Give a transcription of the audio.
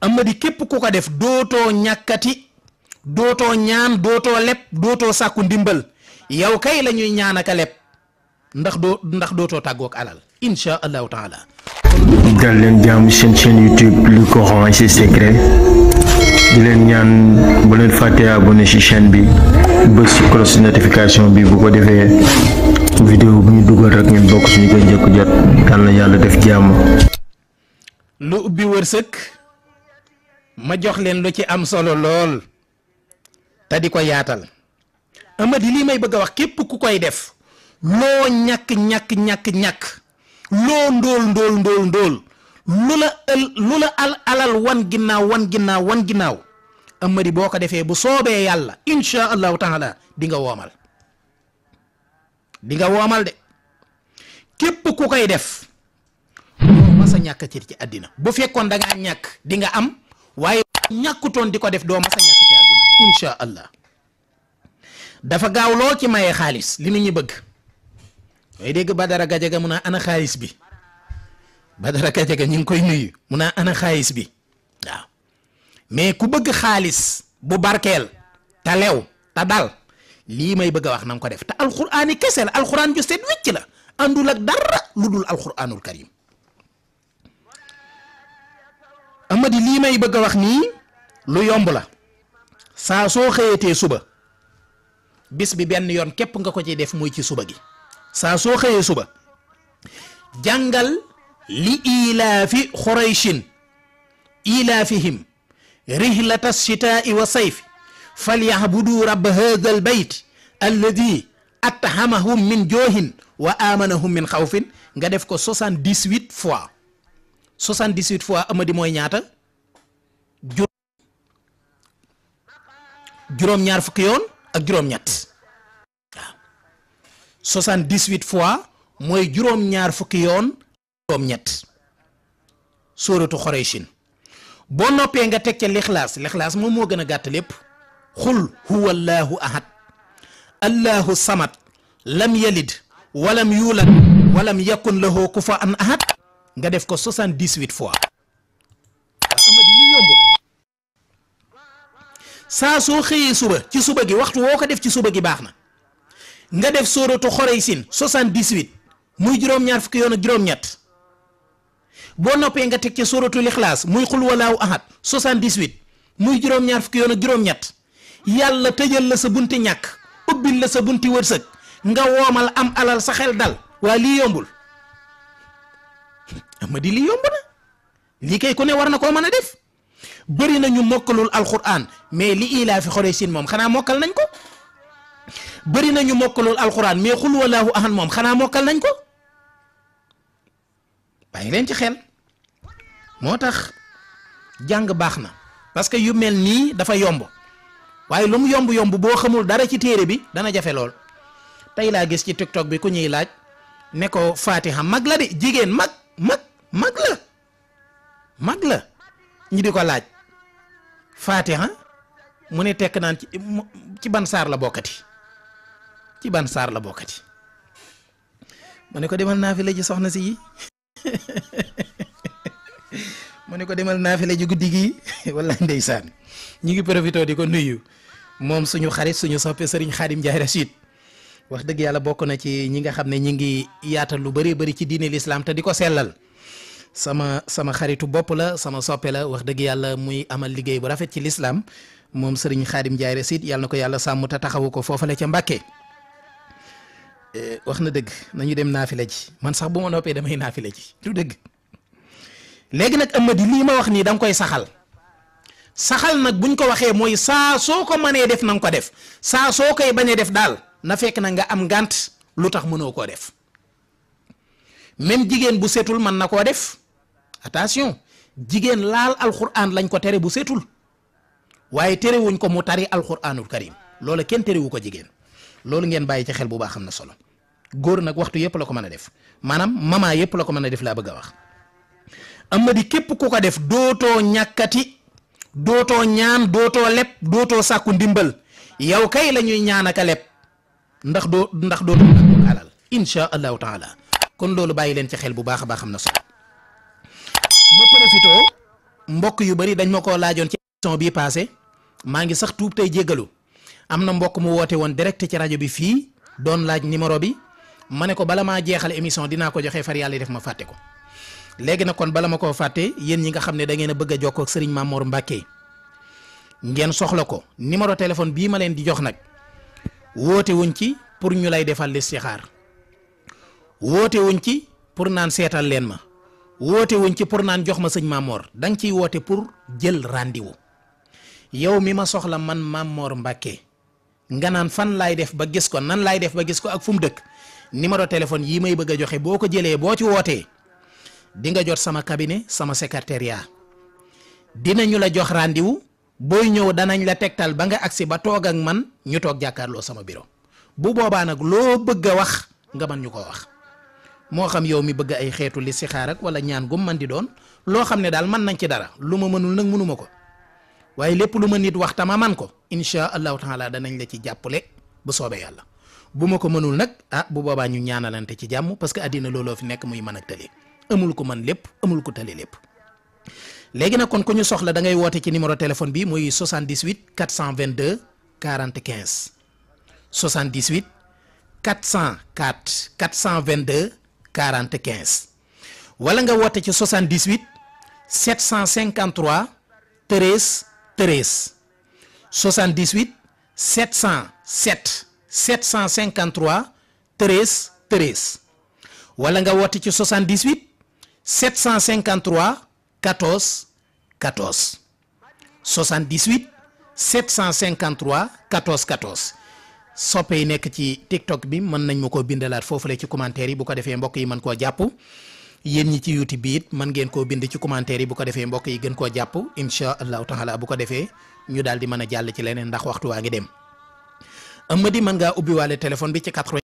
amadi képp ku ko def dootoo ñàkkati dootoo ñaan dootoo leb dootoo sàkku ndimbal yow kay la ñuy ñaan ak a leb ndax dootoo tàggoog alal insha allahu taala. dal leen jàmm seen chaîne YouTube le Coran et ses secrets di leen ñaan bu leen fàttee abonné ci chaîne bi bës ci cloche notification bi bu ko defee vidéo bu ñu dugal rek ngeen bokk ci ñu koy njëkk jot yal na yàlla def jàmm. lu ubbi wërsëg ma jox leen lu ci am solo lool te di ko yaatal amadi lii may bëgg a wax képp ku koy def loo ñàkk loo ndóol lu la alal wan ginnaaw amadi boo ko defee bu soobee yàlla insha allahu taala di nga woomal de képp ku koy def loo masa ñàkk ci àddina bu fekkoon da ngaa ñàkk di nga am waaye ñàkkutoon di ko def doo masa ñàkk ci àdduna insha allah dafa gaaw lool ci maye xaalis li nit ñi bëgg way dégg Badara Gajaga mu naa ana xaalis bi Badara Gajaga ñu ngi koy nuyu mu naa ana xaalis bi waaw mais ku bëgg xaalis bu barkeel te lew te dal lii may bëgg a wax na nga ko def te alxuraani kese la alxuraan ju set wecc la àndul ak dara lu dul alxuraanul karim amadi lii may bëgg a wax nii lu yomb la saa soo xëyatee suba bis bi benn yoon képp nga ko ci def muy ci suba gi saa soo xëyee suba jàngal li ilaafi xurayshin ilaafihim rihlata shitaa'i wa sayfi falyabudu rabba hadha al bayt alladi at'amahum min joohin wa amanahum min xawfin nga def ko 78 fois 78 fois amadi mooy ñaata juróom-ñaar fukki yoon ak juróom-ñett waaw 78 fois mooy juróom-ñaar fukki yoon juróom-ñett sóoratu Xurayshin boo noppee nga teg ca lixlaas moom moo gën a gàtt lépp xul huwa allahu ahad allahu samad lam yalid walam yulad walam yakun lahu kufuwan ahad nga def ko 78 fois amadi li yombul saa soo xëyee suba ci suba gi waxtu woo ko def ci suba gi baax na nga def sóoratu Xurayshin 78 muy juróom-ñaar fukki yoon ak juróom-ñett boo noppee nga teg ca sóoratu lixlaas muy xul walaahu ahad 78 muy juróom-ñaar fukki yoon ak juróom-ñett yàlla tëjal la sa bunti ñàkk ubbil la sa bunti wërsëg nga woomal am alal sa xel dal waa lii yombul amadi lii yomb na lii kay ku ne war na koo mën a def bëri na ñu mokkalul alquran mais li ilaafi Xurayshin moom xanaa mokkal nañ ko bëri na ñu mokkalul alquran mais xul walaahu ahad moom xanaa mokkal nañ ko bàyyi leen ci xel moo tax jàng baax na parce que yu mel nii dafa yomb waaye lu mu yomb boo xamul dara ci téere bi dana jafe lool tey laa gis ci TikTok bi ku ñuy laaj ne ko Fatiha mag la de jigéen mag la ñi di ko laaj Fatiha mu ne tekk naan ci ban saar la bokkati mu ne ko demal naafila ji soxna si yi mu ne ko demal naafila ji guddi gi wala ndeysaan ñu ngi profité di ko nuyu moom suñu xarit suñu soppe Serigne Khadim Ndiaye Rachid wax dëgg yàlla bokk na ci ñi nga xam ne ñi ngi yaatal lu bari ci diine l'islam te di ko sellal sama xaritu bopp la sama soppe la wax dëgg yàlla muy amal liggéey bu rafet ci l'islam moom Serigne Khadim Ndiaye Rachid yàlla na ko yàlla sàmm te taxawu ko foofale ca Mbàkke wax na dëgg nañu dem naafila ji man sax bu ma noppee damay naafila ji du dëgg léegi nag amadi lii ma wax nii da nga koy saxal nag buñ ko waxee mooy saa soo ko mënee def na nga ko def saa soo koy bañee def daal na fekk na nga am ngànt lu tax mënoo koo def même jigéen bu setul mën na koo def attention jigéen laal alquran lañ ko tere bu setul waaye terewuñ ko mu tari alquranul karim loolu kenn terewu ko jigéen loolu ngeen bàyyi ci xel bu baax xam na solo góor nag waxtu yëpp la ko mën a def maanaam mama yëpp la ko mën a def laa bëgg a wax amadi képp ku ko def dootoo ñàkkati dootoo ñaan dootoo leb dootoo sàkku ndimbal yow kay la ñuy ñaan ak a leb ndax dootoo alal insha allahu taala kon loolu bàyyi leen ci xel bu baax a baax xam na solo ma profitoo mbokk yu bari dañ ma koo laajoon ci émission bii passé maa ngi sax tuub tey jéggalu am na mbokk mu woote woon direct ci rajo bi fii doon laaj numéro bi ma ne ko bala maa jeexal émission dinaa ko joxe far yàlla def ma fàtte ko léegi nag kon bala ma koo fàtte yéen ñi nga xam ne da ngeen a bëgg a jokkoo ak Serigne Mamor Mbacke ngeen soxla ko numéro téléphone bii ma leen di jox nag woote wuñ ci pour ñu lay defal listixaar woote wuñ ci pour naan seetal leen ma woote wuñ ci pour naan jox ma sëñ Mamor da nga ciy woote pour jël rendez-vous yow mi ma soxla man Mamor Mbacke nga naan fan laay def ba gis ko nan laay def ba gis ko ak fu mu dëkk numéro téléphone yii may bëgg a joxe boo ko jëlee boo ci wootee di nga jot sama cabinet sama secrétariat dinañu la jox rendez-vous booy ñëw danañ la tegtal ba nga agsi ba toog ak man ñu toog jàkkaarloo sama bureau bu boobaa nag loo bëgg a wax nga mën ñu ko wax moo xam yow mi bëgg ay xeetu listixaar ak wala ñaan gum man di doon loo xam ne daal mën nañ ci dara lu ma mënul nag mënuma ko waaye lépp lu ma nit wax tama man ko insha allahu taala danañ la ci jàppale bu soobee yàlla bu ma ko mënul nag bu boobaa ñu ñaanalante ci jàmm parce que àddina looloo fi nekk muy mën ak tële amul ko man lépp amul ko tële lépp léegi nag kon ku ñu soxla da ngay woote ci numéro téléphone bi muy 78 422 40 15 78 404 422 40 15 wala nga woote ci 78 753 13 13 78 707 753 13 13 wala nga woote ci 78 753 14 14 78 753 14 14 soppe yi nekk ci TikTok bi mën nañ ma koo bindalaat foofule ci commentaire yi bu ko defee mbokk yi mën koo jàpp yéen ñi ci YouTube bi it mën ngeen koo bind ci commentaire yi bu ko defee mbokk yi gën koo jàpp insha allahu taala bu ko defee ñu daal di mën a jàll ci leneen ndax waxtu waa ngi dem Amady mën ngaa ubbi waale téléphone bi ci 80